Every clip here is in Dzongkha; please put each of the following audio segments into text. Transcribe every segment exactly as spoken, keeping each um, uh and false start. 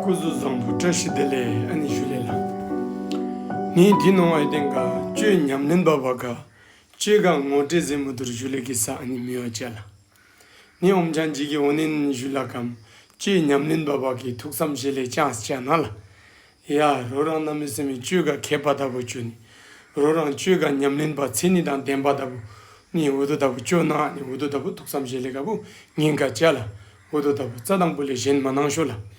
སྐུ་གཟུགས་བཟང་པོ། བཀྲ་ཤིས་བདེ་ལེགས། ཨ་ནི་ཞུ་ལེ་ལགས། ནི་འདི་ནང་ཨའི་ཏེན་ག་གཅོད་ཉམས་ལེན་པ་བ་ག་གཅོད་ག་ངོ་སྤྲོད་ཟེ་མུ་ཐུར་ཞུ་ལེ་གི་ས་ཨ་ནི་མི་བ་ཅ་ལགས། ནི་ཨོམ་ཅང་ཇི་གི་འོ་ནན་ཞུ་ལ་ཀམ་གཅོད་ཉམས་ལེན་པ་བ་གི་ཐུགས་བསམ་བཞེས་ལེ་ཅང་ཅ་ན་ལགས། ཡ་རོ་རང་གནམ་མེད་ས་མེད་གཅོད་ག་མཁས་པ་ལྟ་བུ་ཅོ་ནི། རོ་རང་གཅོད་ག་ཉམས་ལེན་པ་མཚན་ཉིད་དང་ལྡན་པ་ལྟ་བུ། ནི་འོ་དོ་ལྟ་བུ་ཅོ་ན་ནི་འོ་དོ་ལྟ་བུ་ཐུགས་བསམ་བཞེས་ལེ་ག་བུ་ཉན་ག་ཅ་ལགས། འོ་དོ་ལྟ་བུ་རྩ་དང་པོ་ལེ་གཞན་མ་གནང་ཤོ་ལགས།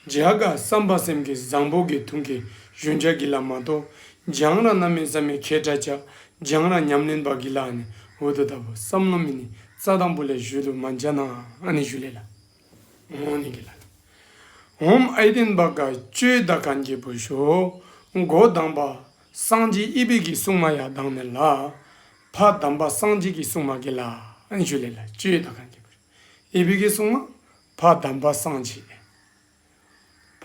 ཇ་ག་བསམ་པ་སེམས་ཀྱི་བཟང་པོ་གི་ཐུང་གི་ཞུན་ཅ་གི་ལ་མ་གཏོགས་ཇང་ར་གནམ་མེད་ས་མེད་མཁས་དྲགས་ཅ་ཇང་ར་ཉམས་ལེན་པ་གི་ལ་ནི་འོ་དོ་ལྟ་བུ་བསམ་བློ་མི་ནི་རྩ་དང་པོ་ལེ་ཞུ་དུ་མན་ཅ་ན་ཨ་ནི་ཞུ་ལེ་ལགས། འོ་ནི་གི་ལ། ཨོམ་ཨའི་ཏེན་བ་ག་གཅོད་ད་གན་གི་བུ་ཤོ། འགོ་དང་པ་སངས་རྒྱས་ཨི་བི་གི་སྲུང་མ་ཡ་དང་ནི་ལ། ཕ་དམ་པ་སངས་རྒྱས་ཀྱི་སྲུང་མ་གི་ལ་ཨན་ཞུ་ལེ་ལགས། གཅོད་ད་གན་གི་བུ་ཤོ། ཨི་བི་གི་སྲུང་མ་ཕ་དམ་པ་སངས་རྒྱས།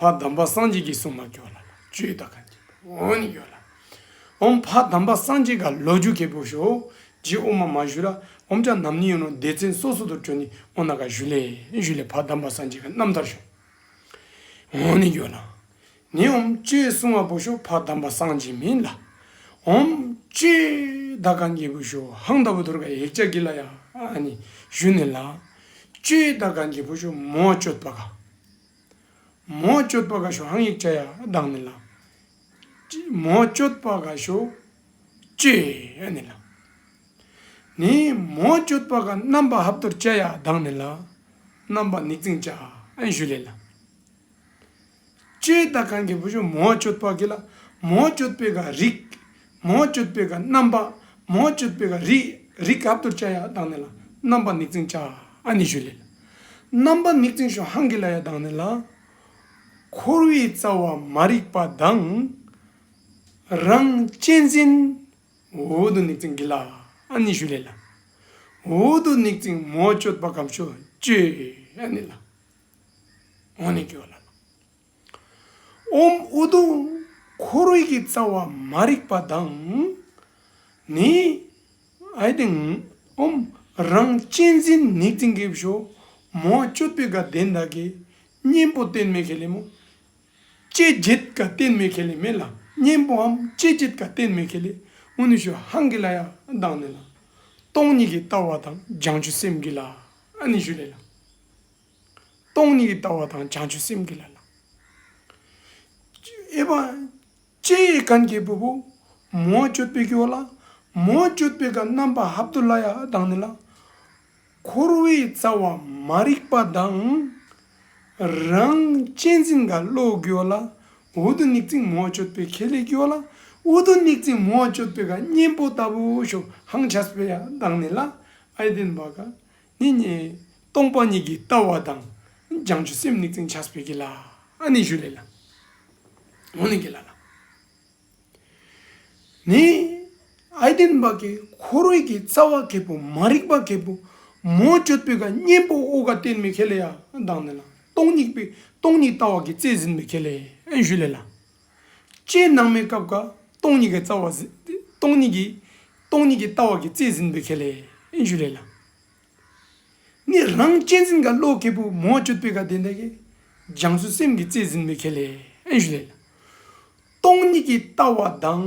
ཕ་དམ་པ་སངས་རྒྱས་ཀྱི་སྲུང་མ་གི་བ་ལ་ལགས། གཅོད་ད་གན་གི་བུ་ཤོ། འོ་ནི་གི་བ་ལ། ཨོམ་ཕ་དམ་པ་སངས་རྒྱས་ག་ལོ་རྒྱུས་གི་བུ་ཤོ། ཇི་ཨོ་མ་མ་ཞུ་ར། ཨོམ་ཅང་ནམ་ནི་ཡོད་ནོ་སྡེ་ཚན་སོ་སོ་དུ་ཅོ་ནི་ཨོ་ན་ག་ཞུ་ལེ་ཞུ་ལེ། ཕ་དམ་པ་སངས་རྒྱས་ག་རྣམ་ཐར་ཤོ། འོ་ནི་གི་བ་ལ། ནི་ཨོམ་གཅོད་སྲུང་བ་བུ་ཤོ་ཕ་དམ་པ་སངས་རྒྱས་མེན་ལགས། ཨོམ་གཅོད་ད་གན་གི་བུ་ཤོ་ཧང་ལྟ་བུ་ཐུར་ག་ཡེག་ཅ་གི་ལ་ཡ་ཨ་ནི་ཞུ་ནི་ལགས། གཅོད་ད་གན་གི་བུ་ཤོ་མོ་གཅོད་པ་ག། མོ་གཅོད་པ་ག་ཤོ་ཧང་ཡེག་ཅ་ཡ་དང་ནི་ལགས། མོ་གཅོད་པ་ག་ཤོ་གཅོད་ཨ་ནི་ལགས། ནི་མོ་གཅོད་པ་ག་རྣམ་པ་ཧབ་ཐུར་ཅ་ཡ་དང་ནི་ལགས། རྣམ་པ་ཉིག་ཙིང་ཅ་ཨན་ཞུ་ལེ་ལགས། གཅོད་ད་གན་གི་བུ་ཤོ་མོ་གཅོད་པ་གི་ལ། མོ་གཅོད་པེ་ག་རིགས། མོ་གཅོད་པེ་ག་རྣམ་པ། མོ་གཅོད་པེ་ག་རིགས། རིགས་ཧབ་ཐུར་ཅ་ཡ་དང་ནི་ལགས། རྣམ་པ་ཉིག་ཙིང་ཅ་ཨ་ནི་ཞུ་ལེ་ལགས། རྣམ་པ་ཉིག་ཙིང་ཤོ་ཧང་གི་ལ་ཡ་དང་ནི་ལགས། འཁོར་བའི་རྩ་བ་མ་རིག་པ་དང་། རང་གཅེས་འཛིན། འོ་དོ་ཉིག་ཙིང་གི་ལ་ཨ་ནི་ཞུ་ལེ་ལགས། འོ་དོ་ཉིག་ཙིང་མོ་གཅོད་པ་གམ་ཤོ་གཅོད་ཨ་ནི་ལགས། འོ་ནི་གི་བ་ལ་ལགས། ཨོམ་འོ་དོ་འཁོར་བའི་གི་རྩ་བ་མ་རིག་པ་དང་། ནི་ཨའི་ཏེན་ཨོམ་རང་གཅེས་འཛིན་ཉིག་ཙིང་གི་བུ་ཤོ་མོ་གཅོད་པེ་ག་དོན་དག་གི་གཉེན་པོ་བསྟེན་མི་ཁེ་ལེ་མོ། གཅོད་བྱེད་ག་བསྟེན་མི་ཁེ་ལེ་མེ་ལགས། གཉེན་པོའམ་གཅོད་བྱེད་ག་བསྟེན་མི་ཁེ་ལེ། འུ་ནི་ཤོ་ཧང་གི་ལ་ཡ་དང་ནི་ལགས། སྟོང་ཉིད་ཀྱི་ལྟ་བ་དང་བྱང་ཆུབ་སེམས་ཀྱི་ལ་ཨ་ནི་ཞུ་ལེ་ལགས། སྟོང་ཉིད་ཀྱི་ལྟ་བ་དང་བྱང་ཆུབ་སེམས་ཀྱི་ལ་ལགས། ཨའི་བ་གཅོད་གན་གི་བུ་བུ་མོ་གཅོད་པེ་གི་བ་ལ། མོ་གཅོད་པེ་ག་རྣམ་པ་ཧབ་ཐུར་ལ་ཡ་དང་ནི་ལགས། འཁོར་བའི་རྩ་བ་མ་རིག་པ་དང་། རང་གཅེས་འཛིན་ག་བློ་གི་བ་ལ། འོ་དོ་ཉིག་ཙིང་མོ་གཅོད་པེ་ཁེ་ལེ་གི་བ་ལ། འོ་དོ་ཉིག་ཙིང་མོ་གཅོད་པེ་ག་གཉེན་པོ་ལྟ་བུ་ཤོ་ཧང་ཆས་པེ་ཡ་དང་ནི་ལགས། ཨའི་ཏེན་བ་ག་ནི་ནི་སྟོང་པ་ཉིད་ཀྱི་ལྟ་བ་དང་བྱང་ཆུབ་སེམས་ཉིག་ཙིང་ཆས་པེ་གི་ལ་ཨ་ནི་ཞུ་ལེ་ལགས། འོ་ནི་གི་ལ་ལགས། ནི་ཨའི་ཏེན་བ་གི་འཁོར་བའི་གི་རྩ་བ་ཁེ་པོ་མ་རིག་པ་ཁེ་པོ་མོ་གཅོད་པེ་ག་གཉེན་པོ་ཨོ་ག་བསྟེན་མི་ཁེ་ལེ་ཡ་དང་ནི་ལགས། སྟོང་ཉིད་པེ་སྟོང་ཉིད་ལྟ་བ་གི་རྩེ་ཟིན་མི་ཁེ་ལེ་ཨན་ཞུ་ལེ་ལགས། གཅོད་གནང་མི་སྐབས་ག་སྟོང་ཉིད་ཀྱི་རྩ་བ་ཟི་སྟོང་ཉིད་ཀྱི་སྟོང་ཉིད་ཀྱི་ལྟ་བ་གི་རྩེ་ཟིན་མི་ཁེ་ལེ་ཨན་ཞུ་ལེ་ལགས། ནི་རང་གཅེས་འཛིན་ག་བློ་ཁེ་པོ་མོ་གཅོད་པེ་ག་དོན་དག་གི་བྱང་ཆུབ་སེམས་ཀྱི་རྩེ་ཟིན་མི་ཁེ་ལེ་ཨན་ཞུ་ལེ་ལགས། སྟོང་ཉིད་ཀྱི་ལྟ་བ་དང་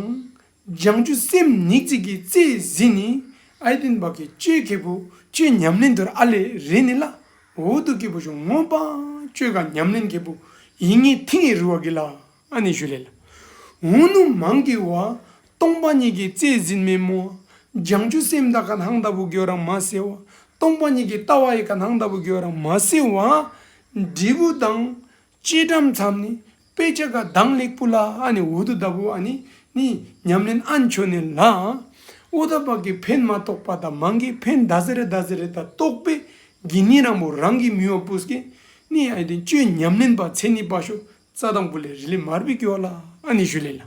བྱང་ཆུབ་སེམས་ཉིག་ཙིང་གི་རྩེ་ཟིན་ནི་ཨའི་ཏེན་བ་གི་གཅོད་ཁེ་པོ་གཅོད་ཉམས་ལེན་དུར་ཨ་ལེ་རེ་ནི་ལགས། འོ་དོ་ཁེ་པོ་ཤོ་ངོ་མ་གཅོད་ག་ཉམས་ལེན་ཁེ་པོ་ཨིན་ངེ་ཐིང་ངེ་རུ་བ་གི་ལ་ཨ་ནི་ཞུ་ལེ་ལགས། འུ་ནུ་མང་གི་བ་སྟོང་པ་ཉིད་ཀྱི་རྩེ་ཟིན་མེ་མོ། བྱང་ཆུབ་སེམས་ད་གན་ཧང་ལྟ་བུ་གི་བ་རང་མ་སེ་བ། སྟོང་པ་ཉིད་ཀྱི་ལྟ་བ་ཡི་གན་ཧང་ལྟ་བུ་གི་བ་རང་མ་སེ་བ། འབྲས་བུ་དང་། ཅེ་ཏམ་ཚམ་ནི་དཔེ་ཆ་ག་དང་ལེགས་པོ་ལ་ཨ་ནི་འུ་དུ་ལྟ་བུ་ཨ་ནི་ནི་ཉམས་ལེན་ཨན་ཆོ་ནི་ལ། འུ་ད་བ་གི་ཕན་མ་ཐོགས་པ་དང་མང་གི་ཕན་ད་ཟེར་རེ་ད་ཟེར་རེ་ད་རྟོགས་པེ་གི་ནི་རང་བུ་རང་གི་མི་བ་པུས་ཀི་ནི་ཨའི་ཏེན་གཅོད་ཉམས་ལེན་པ་མཚན་ཉིད་པ་ཤོ་རྩ་དང་པོ་ལེ་རི་ལེ་མར་བི་གི་བ་ལ་ཨ་ནི་ཞུ་ལེ་ལགས།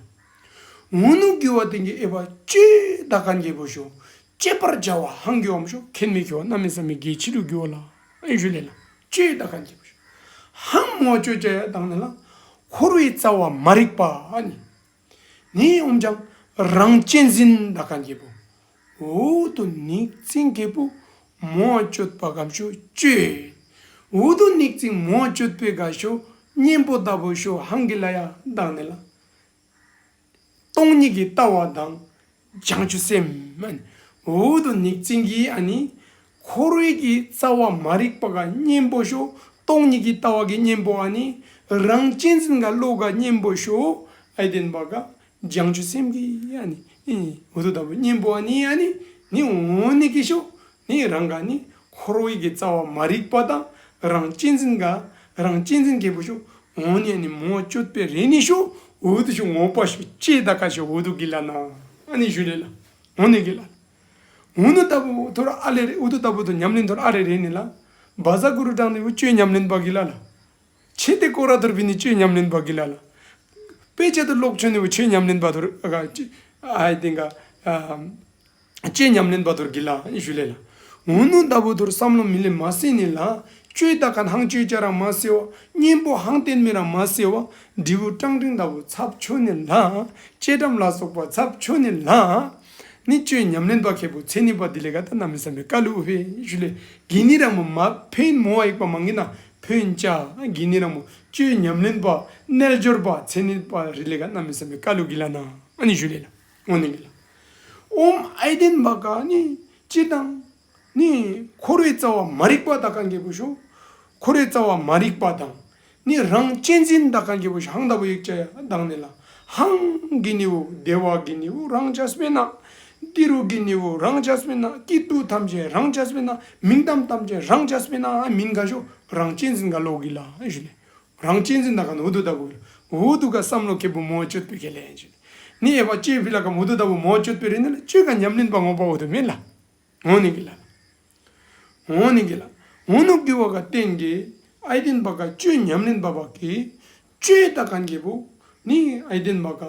འུ་ནུ་གི་བ་དེང་གི་ཨའི་བ་གཅོད་ད་གན་གི་བུ་ཤོ་གཅོད་པར་བྱ་བ་ཧང་གི་བ་མ་ཤོ་ཁེན་མེ་གི་བ་གནམ་མེད་ས་མེད་གལ་ཆི་རུ་གི་བ་ལ་ཨ་ནི་ཞུ་ལེ་ལགས། གཅོད་ད་གན་གི་བུ་ཤོ་ཧང་མོ་གཅོད་བྱ་ཡ་དང་ནི་ལགས། འཁོར་བའི་རྩ་བ་མ་རིག་པ་ཨ་ནི། ནི་འོན་ཀྱང་རང་གཅེས་འཛིན་ད་གན་གི་བུ། འུ་དུ་ཉིག་ཙིང་ཁེ་པོ་མོ་གཅོད་པ་གམ་ཤོ་གཅོད། འུ་དུ་ཉིག་ཙིང་མོ་གཅོད་པེ་ག་ཤོ་ གཉེན་པོ་ལྟ་བུ་ཤོ་ཧང་གི་ལ་ཡ་དག་ནི་ལ། སྟོང་ཉིད་ཀྱི་ལྟ་བ་དང་བྱང་ཆུབ་སེམས་ཨ་ནི། འོ་དོ་ཉིག་ཙིང་གི་ཨ་ནི་འཁོར་བའི་གི་རྩ་བ་མ་རིག་པ་ག་གཉེན་པོ་ཤོ། སྟོང་ཉིད་ཀྱི་ལྟ་བ་གི་གཉེན་པོ་ཨ་ནི། རང་གཅེས་འཛིན་ག་བློ་ག་གཉེན་པོ་ཤོ། ཨའི་ཏེན་བ་ག་བྱང་ཆུབ་སེམས་ཀྱི་ཨ་ནི། འོ་དོ་ལྟ་བུ་གཉེན་པོ་ཨ་ནི་ཨ་ནི། ནི་འོ་ནི་གི་ཤོ། ནི་རང་ག་ནི་འཁོར་བའི་གི་རྩ་བ་མ་རིག་པ་དང་རང་གཅེས་འཛིན་ག་རང་གཅེས་འཛིན་གི་བུ་ཤོ། འོ་ནི་ཨ་ནི་མོ་ཅོད་པེ་རེ་ནི་ཤོ། འོ་དོ་ཤོ་ངོ་པ་ཤོ་ཅེ་ད་ཀ་ཤོ་འོ་དོ་གི་ལ་ན། ཨ་ནི་ཞུ་ལེ་ལ། འོ་ནི་གི་ལ། འོ་ནུ་ལྟ་བུ་ཐོ་ར་ཨ་ལེ་རེ་འོ་དོ་ལྟ་བུ་དོ་ཉམས་ལེན་ཐོ་ར་ཨ་རེ་རེ་ནི་ལ། བ་ཟ་གུ་རུ་དྲང་ནི་བུ་ཅོ་ཉམས་ལེན་པ་གི་ལ་ལ། ཆེ་ཏེ་ཀོ་ར་ཐོར་བི་ནི་ཅོ་ཉམས་ལེན་པ་གི་ལ་ལ། དཔེ་ཆ་དོ་ལོག་ཆོ་ནི་བུ་ཅོ་ཉམས་ལེན་པ་ཐོར་ཨ་ག་ཅི་ཨའི་ཏེན་ག་ཨ། ཅེ་ཉམས་ལེན་པ་ཐོར་གི་ལ་ཨ་ནི་ཞུ་ལེ་ལ། འོ་ནུ་ལྟ་བུ་ཐོར་བསམ་བློ་མི་ལེན་མ་སེ་ནི་ལ། ཅོ་ད་ཁན་ཧང་ཅོ་ཅ་རང་མ་སེ་བ། གཉེན་པོ་ཧང་ཏེན་མི་རང་མ་སེ་བ། འབྲས་བུ་ཀྲང་ཀྲིང་ལྟ་བུ་ཚབ་ཆོ་ནི་ལ། ཅེ་ཏམ་ལ་སོགས་པ་ཚབ་ཆོ་ནི་ལ། ནི་ཅོ་ཉམས་ལེན་པ་ཁེ་བུ་ཚེ་ནི་པ་དི་ལེ་ག་ད་ན་མི་སམ་མི་ཀ་ལུ་ཕེ་ཞུ་ལེ། གི་ནི་རང་མོ་མ་ཕེན་མོ་ཨིག་པ་མང་གི་ན་ཕེན་ཅ། གི་ནི་རང་མོ་ཅོ་ཉམས་ལེན་པ་རྣལ་འབྱོར་པ་ཚེ་ནི་པ་རི་ལེ་ག་ན་མི་སམ་མི་ཀ་ལུ་གི་ལ་ན་ཨ་ནི་ཞུ་ལེ་ལ། འོ་ནི་གི་ལ། ཨོམ་ཨའི་ཏེན་བ་ག་ནི་ཅི་དང་ནི་འཁོར་བའི་རྩ་བ་མ་རིག་པ་ད་ཁན་གི་བུ་ཤོ། འཁོར་བའི་རྩ་བ་མ་རིག་པ་དང་ནི་རང་གཅེས་འཛིན་ད་ཁན་གི་བུ་ཤོ་ཧང་ད་བུ་ཡིག་ཅ་ཡ་དག་ནི་ལ། ཧང་གི་ནི་བུ་དེ་བ་གི་ནི་བུ་རང་ཅས་པེ་ན། ཏི་རུ་གི་ནི་བུ་རང་ཅས་པེ་ན། ཀི་ཏུ་ཐམས་ཅད་རང་ཅས་པེ་ན། མིང་གཏམ་ཐམས་ཅད་རང་ཅས་པེ་ན། མིན་ག་ཤོ་རང་གཅེས་འཛིན་ག་བློ་གི་ལ་ཞུ་ལེ། རང་གཅེས་འཛིན་ད་ཁན་འུ་དུ་ད་བུ་འུ་དུ་ག་བསམ་བློ་ཁེ་བུ་མོ་ཅོད་པེ་ཁེ་ལེ་ཞུ་ལེ། ནི་ཨེ་བ་ཅེ་ཕི་ལ་ག་འུ་དུ་ད་བུ་མོ་ཅོད་པེ་རེ་ནི་ལ་ཅོ་ག་ཉམས་ལེན་པ་ངོ་པ་འུ་དུ་མེ་ལ། འོ་ནི་གི་ལ། འོ་ནི་གི་ལ། འོ་ནུ་གི་བ་ག་ཏེན་གི་ཨའི་ཏེན་བ་ག་ཅོ་ཉམས་ལེན་པ་བ་གི་ཅོ་ད་ཁན་གི་བུ་ནི་ཨའི་ཏེན་བ་ག་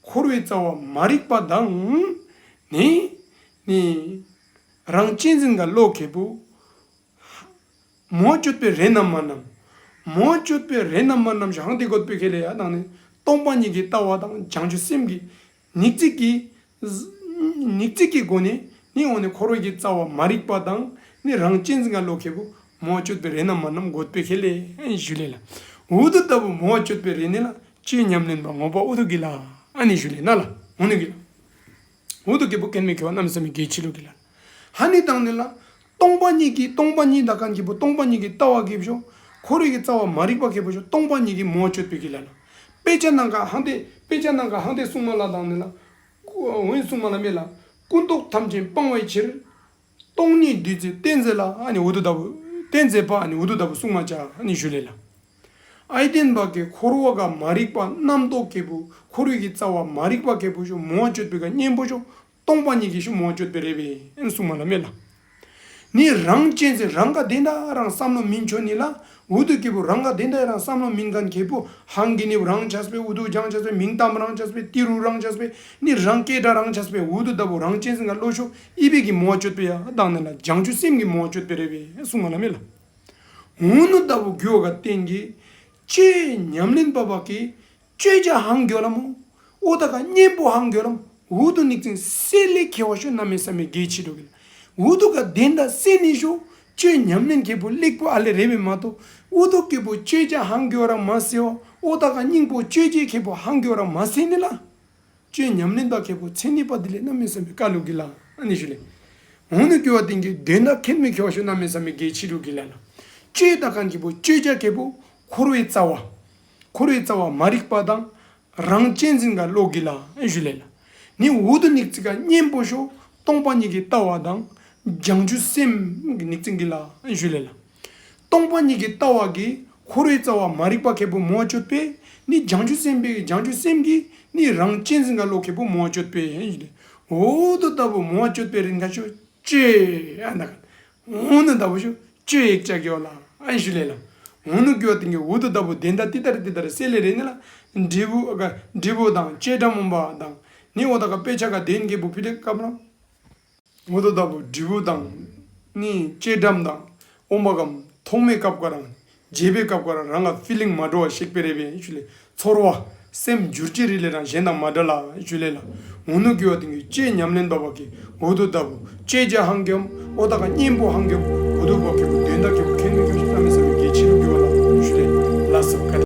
འཁོར་བའི་རྩ་བ་མ་རིག་པ་དང་ནི་ནི་རང་གཅེས་འཛིན་ག་བློ་ཁེ་བུ་མོ་ཅོད་པེ་རེ་ན་མ་ནམ། མོ་ཅོད་པེ་རེ་ན་མ་ནམ་ཞུ་ཧང་ཏེ་གོད་པེ་ཁེ་ལེ་ཡ་དག་ནི་སྟོང་པ་ཉིད་ཀྱི་ལྟ་བ་དང་བྱང་ཆུབ་སེམས་ཀྱི་ཉིག་ཙིང་གི་ཉིག་ཙིང་གི་སྒོ་ནས་ནི་འོ་ནི་འཁོར་བའི་གི་རྩ་བ་མ་རིག་པ་དང་ནི་རང་གཅེས་འཛིན་ག་བློ་ཁེ་བུ་མོ་ཅོད་པེ་རེ་ན་མ་ནམ་གོད་པེ་ཁེ་ལེ་ཨན་ཞུ་ལེ་ལ། འུ་དུ་ལྟ་བུ་མོ་ཅོད་པེ་རེ་ནི་ལ་ཅོ་ཉམས་ལེན་པ་ངོ་པ་འུ་དུ་གི་ལ་ཨ་ནི་ཞུ་ལེ་ན་ལ་འོ་ནི་གི་ལ། འུ་དུ་ཁེ་བུ་ཁེན་མེ་ཁེ་བ་ན་མི་སམ་མི་གེ་ཆི་ལུ་གི་ལ། ཧ་ནི་དང་ནི་ལ། སྟོང་པ་ཉིད་ཀྱི་སྟོང་པ་ཉིད་ད་ཁན་གི་བུ་སྟོང་པ་ཉིད་ཀྱི་ལྟ་བ་གི་བུ་ཤོ། འཁོར་བའི་གི་རྩ་བ་མ་རིག་པ་ཁེ་བུ་ཤོ་སྟོང་པ་ཉིད་ཀྱི་མོ་ཅོད་པེ་གི་ལ་ལ། དཔེ་ཆ་ནང་ག་ཧང་ཏེ་དཔེ་ཆ་ནང་ག་ཧང་ཏེ་གསུང་མ་ལ་དང་ནི་ལ། འོ་ཡི་གསུང་མ་ལ་མེ་ལ། ཀུན་རྟོག་ཐམས་ཅད་སྤང་བའི་ཕྱིར། སྟོང་ཉིད་བདུད་རྩི་སྟོན་མཛད་ལ་ཨ་ནི་འུ་དུ་ད་བུ་སྟོན་མཛད་པ་ཨ་ནི་འུ་དུ་ད་བུ་གསུང་མ་ཅ་ཨ་ནི་ཞུ་ལེ་ལ། ཨའི་ཏེན་བ་གི་འཁོར་བ་ག་མ་རིག་པ་རྣམ་རྟོག་ཁེ་བུ་འཁོར་བའི་གི་རྩ་བ་མ་རིག་པ་ཁེ་བུ་ཤོ་མོ་ཅོད་པེ་ག་གཉེན་པོ་ཤོ་སྟོང་པ་ཉིད་ཀྱི་ཤོ་མོ་ཅོད་པེ་རེ་བེ་ཨན་གསུང་མ་ལ་མེ་ལ། ནི་རང་གཅེས་འཛིན་རང་ག་དེ་འདྲ་རང་བསམ་བློ་མིན་ཆོ་ནི་ལ། འུ་དུ་ཁེ་བུ་རང་ག་དེ་འདྲ་རང་བསམ་བློ་མིན་ཁན་ཁེ་བུ་ཧང་གི་ནི་བུ་རང་ཅས་པེ་འུ་དུ་རང་ཅས་པེ་མིང་གཏམ་རང་ཅས་པེ་ཏི་རུ་རང་ཅས་པེ་ནི་རང་སྐད་གྲགས་རང་ཅས་པེ་འུ་དུ་ད་བུ་རང་གཅེས་འཛིན་ག་བློ་ཤོ་ཨི་བེ་གི་མོ་ཅོད་པེ་ཡ་དག་ནི་ལ་བྱང་ཆུབ་སེམས་ཀྱི་མོ་ཅོད་པེ་རེ་བེ་གསུང་མ་ལ་མེ་ལ། འོ་ནུ་ལྟ་བུ་གི་བ་ག་ཏེན་གི་ཅོ་ཉམས་ལེན་པ་བ་གི་ཅོ་ཅ་ཧང་གི་བ་ལ་མོ། འོ་ད་ག་གཉེན་པོ་ཧང་གི་བ་ལ་མོ། འུ་དུ་ཉིག་ཙིང་སེ་ལེ་ཁེ་བ་ཤོ་ན་མི་སམ་མི་གེ་ཆི་ལུ་གི་ལ། འུ་དུ་ག་དེ་འདྲ་སེ་ནི་ཤོ་ཅོ་ཉམས་ལེན་ཁེ་བུ་ལེགས་པོ་ཨ་ལེ་རེ་བེ་མ་གཏོགས་འུ་དུ་ཁེ་བུ་ཅོ་ཅ་ཧང་གི་བ་རང་མ་སེ་བ། འོ་ད་ག་སྙིང་པོ་ཅོ་ཅ་ཁེ་བུ་ཧང་གི་བ་རང་མ་སེ་ནི་ལ། ཅོ་ཉམས་ལེན་པ་ཁེ་བུ་ཚེ་ནི་པ་དི་ལེ་ན་མི་སམ་མི་ཀ་ལུ་གི་ལ་ཨ་ནི་ཞུ་ལེ། འོ་ནུ་གི་བ་ཏེན་གི་དོན་དག་ཁེན་མེ་ཁེ་བ་ཤོ་ན་མི་སམ་མི་གེ་ཆི་ལུ་གི་ལ་ལ། ཅོ་ད་ཁན་ཁེ་བུ་ཅོ་ཅ་ཁེ་བུ་འཁོར་བའི་རྩ་བ། འཁོར་བའི་རྩ་བ་མ་རིག་པ་དང་རང་གཅེས་འཛིན་ག་བློ་གི་ལ་ཨ་ཞུ་ལེ་ལ། ནི་འུ་དུ་ཉིག་ཙིང་ག་གཉེན་པོ་ཤོ་སྟོང་པ་ཉིད་ཀྱི་ལྟ་བ་དང་བྱང་ཆུབ་སེམས་ཉིག་ཙིང་གི་ལ་ཨ་ཞུ་ལེ་ལ། སྟོང་པ་ཉིད་ཀྱི་ལྟ་བ་གི་འཁོར་བའི་རྩ་བ་མ་རིག་པ་ཁེ་བུ་མོ་ཅོད་པེ། ནི་བྱང་ཆུབ་སེམས་དཔའི་བྱང་ཆུབ་སེམས་ཀྱི་ནི་རང་གཅེས་འཛིན་ག་བློ་ཁེ་བུ་མོ་ཅོད་པེ། འོ་དོ་ལྟ་བུ་མོ་ཅོད་པེ་རིན་ག་ཤོ་ཅེ་ཨ་ན་ག་འོ་ནུ་ལྟ་བུ་ཤོ་ཅེ་ཡིག་ཅ་གི་བ་ལ་ཨ་ཞུ་ལེ་ལ། འོ་ནུ་གི་བ་ཏེན་གི་འུ་དོ་ལྟ་བུ་དེ་འདྲ་ཏི་ཏ་རེ་ཏི་ཏ་རེ་སེ་ལེ་རེ་ནི་ལ། འབྲས་བུ་ག་འབྲས་བུ་དང་ཅེ་སྒྲ་མུན་པ་དང་ནི་འོ་ད་ག་དཔེ་ཆ་ག་དེན་གི་བུ་ཕི་ལེ་ཀ་བ་རང་། འོ་དོ་ལྟ་བུ་འབྲས་བུ་དང་ནི་ཅེ་སྒྲ་དང་ཨོ་མ་གམ་ཐོག་མའི་སྐབས་ཀ་རང་རྗེས་པའི་སྐབས་ཀ་རང་རང་ང་ཕི་ལིང་མ་འདྲ་བ་ཤེག་པེ་རེ་བེ་ཞུ་ལེ། ཚོར་བ་སེམས་འགྱུར་ཅི་རི་ལེ་རང་གཞན་དང་མ་འདྲ་ལ་ཞུ་ལེ་ལ། འོ་ནུ་གི་བ་ཏེན་གི་ཅེ་ཉམས་ལེན་པ་བ་གི་འོ་དོ་ལྟ་བུ་ཅེ་ཅ་ཧང་གི་འོ་ད་ག་གཉེན་པོ་ཧང་གི་འོ་དོ་བ་གི་བུ་དོན་དག་གི་བུ་ཁེན་མེ་ཁེ་བ་ཤོ་ན་མི་ས་